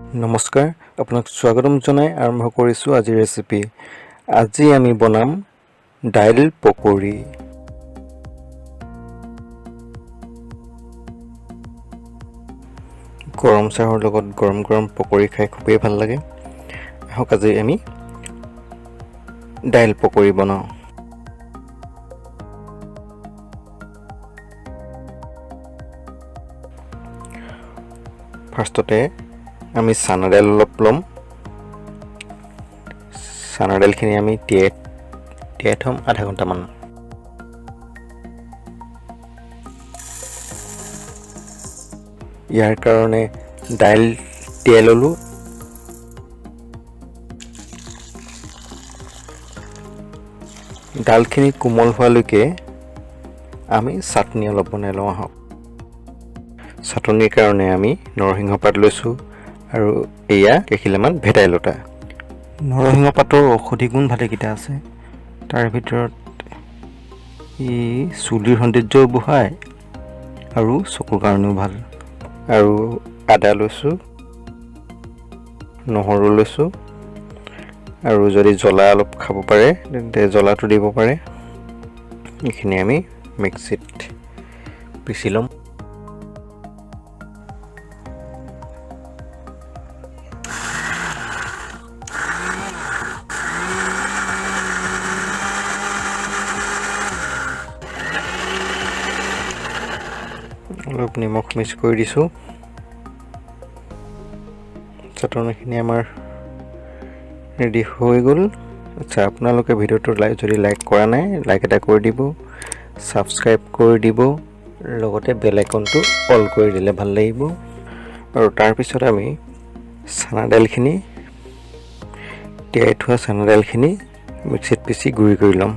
নমস্কাৰ, আপোনাক স্বাগতম জনাই আৰম্ভ কৰিছোঁ আজিৰ ৰেচিপি। আজি আমি বনাম দাইল পকৰি। গৰম চাহৰ লগত গৰম গৰম পকৰি খাই খুবেই ভাল লাগে। আহক, আজি আমি দাইল পকৰি বনাওঁ। ফাৰ্ষ্টতে আমি চানা দাইল অলপ ল'ম। চানা দাইলখিনি আমি তিয়াই তিয়াই থ'ম আধা ঘণ্টামান। ইয়াৰ কাৰণে দাইল তিয়াই ল'লোঁ। দালখিনি কোমল হোৱালৈকে আমি চাটনি অলপ বনাই লওঁ আহক। চাটনিৰ কাৰণে আমি নৰসিংহ পাত লৈছোঁ আৰু এয়া কেইখিলামান ভেদাইলতা। নৰসিংহ পাতৰ ঔষধি গুণ ভালেকেইটা আছে। তাৰ ভিতৰত ই চুলিৰ সৌন্দৰ্যও বঢ়ায় আৰু চকুৰ কাৰণেও ভাল। আৰু আদা লৈছোঁ, নহৰু লৈছোঁ আৰু যদি জ্বলা অলপ খাব পাৰে, তেন্তে জ্বলাটো দিব পাৰে। এইখিনি আমি মিক্সিত পিচি ল'ম। অলপ নিমখ মিক্স কৰি দিছোঁ। চাটনিখিনি আমাৰ ৰেডি হৈ গ'ল। আচ্ছা, আপোনালোকে ভিডিঅ'টো যদি লাইক কৰা নাই, লাইক এটা কৰি দিব, ছাবস্ক্ৰাইব কৰি দিব, লগতে বেল আইকনটো অল কৰি দিলে ভাল লাগিব। আৰু তাৰপিছত আমি চানা দাইলখিনি, তিয়াই থোৱা চানা দাইলখিনি মিক্সিত পিচি গুড়ি কৰি ল'ম।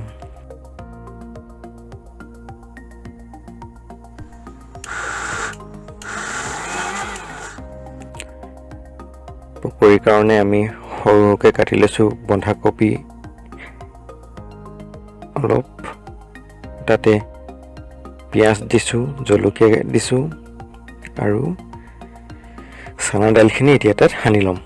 পকৰীৰ কাৰণে আমি সৰু সৰুকৈ কাটি লৈছোঁ বন্ধাকবি অলপ, তাতে পিঁয়াজ দিছোঁ, জলকীয়া দিছোঁ আৰু চানা দাইলখিনি এতিয়া তাত সানি ল'ম।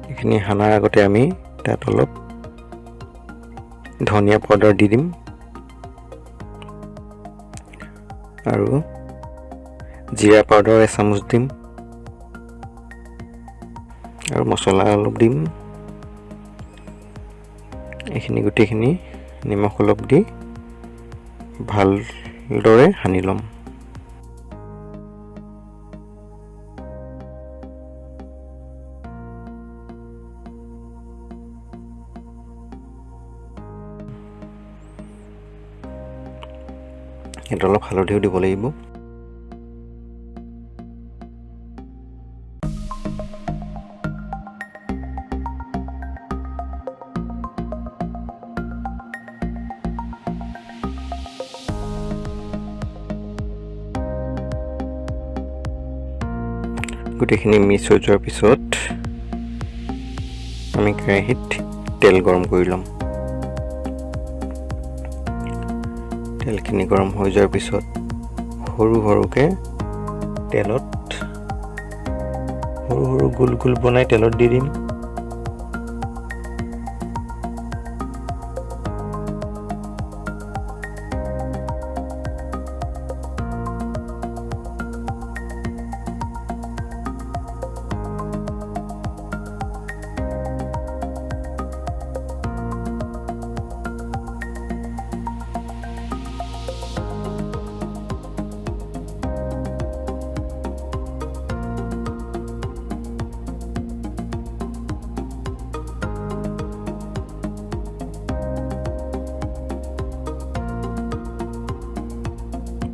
এইখিনি সানাৰ আগতে আমি তাত অলপ ধনিয়া পাউডাৰ দি দিম আৰু জিৰা পাউডাৰ এচামুচ দিম আৰু মছলা অলপ দিম। এইখিনি গোটেইখিনি নিমখ অলপ দি ভালদৰে সানি ল'ম। ইয়াত অলপ হালধিও দিব লাগিব। গোটেইখিনি মিক্স হৈ যোৱাৰ পিছত আমি কেৰাহীত তেল গৰম কৰি ল'ম। তেলখিনি গৰম হৈ যোৱাৰ পিছত সৰু সৰুকৈ তেলত সৰু সৰু গোল গোল বনাই তেলত দি দিম।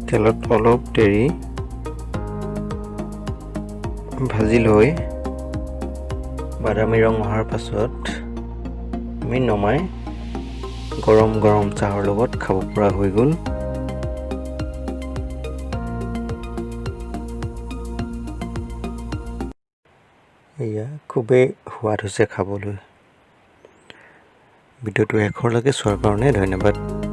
তেলত অলপ দেৰি ভাজি লৈ বাদামী ৰং অহাৰ পাছত আমি নমাই গৰম গৰম চাহৰ লগত খাব পৰা হৈ গ'ল। এয়া খুবেই সোৱাদ হৈছে খাবলৈ। ভিডিঅ'টো শেষৰলৈকে চোৱাৰ কাৰণে ধন্যবাদ।